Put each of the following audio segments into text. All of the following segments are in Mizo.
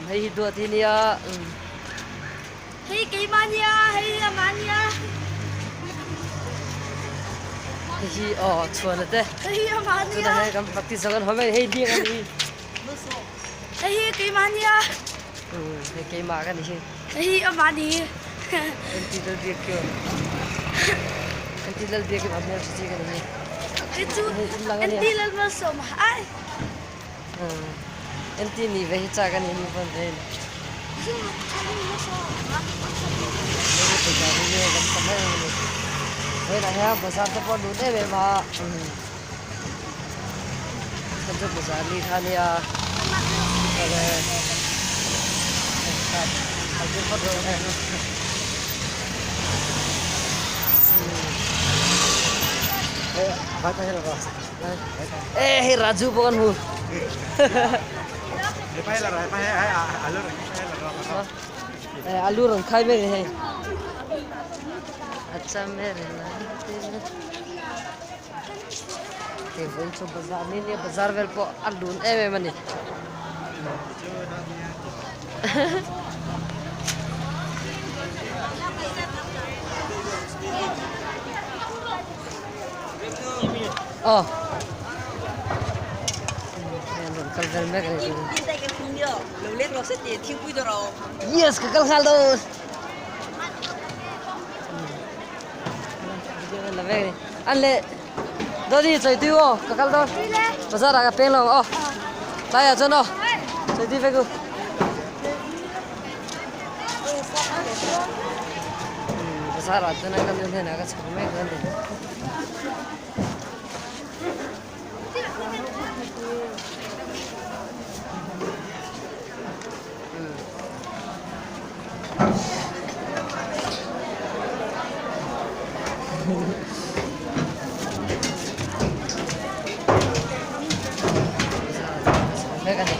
Hei hi duat hi nia. Hei keimah nia, hei hi amah nia. Hei hi aw chhuana te. Hei hi amah nia. Tuna hei kan practice zo kan hawm hei ding an hi. Hei hi keimah nia. Hei keimah ka ni hi. Hei hi amah ni. Anti lal biak kyo. Anti lal biak a hmel chi ka ni hi. Hei chu anti lal malsawm ai. Anti nih ve hi chak a ni mi pawn ve in. Vawiinah hian bazar te pawh a lut em em a chhan chu bazar ni kha a nia awle E hei Raju pawh kan hmu. Alu rawn khai mek a ni hei. Hei vawiin chu bazar ni nia bazar vel pawh a lun em em a ni. Aw hei an rawn kal vel mek a ni yes ka kal nghal dawn la vek a ni an leh dawni chawi tui aw ka kal dawn bazar ah ka peng lo ang aw tlai ah chuan aw chawi tui vek u. Bazar ah chuan ka nu hnenah ka chhuk mek a ni. Mek a ni.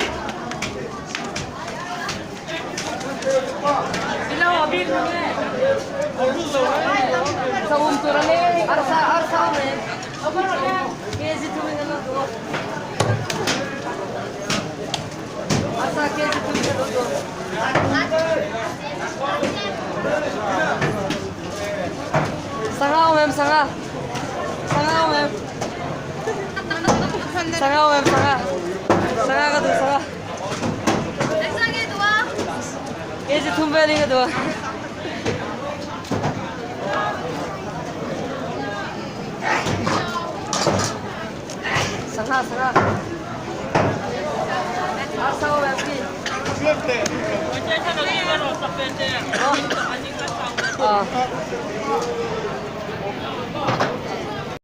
Sangha awm em sangha sangha awm em sangha awm em sangha sangha ka duh sangha. Kg thum vel in ka duh a. Sangha sangha. Arsa awm em ki?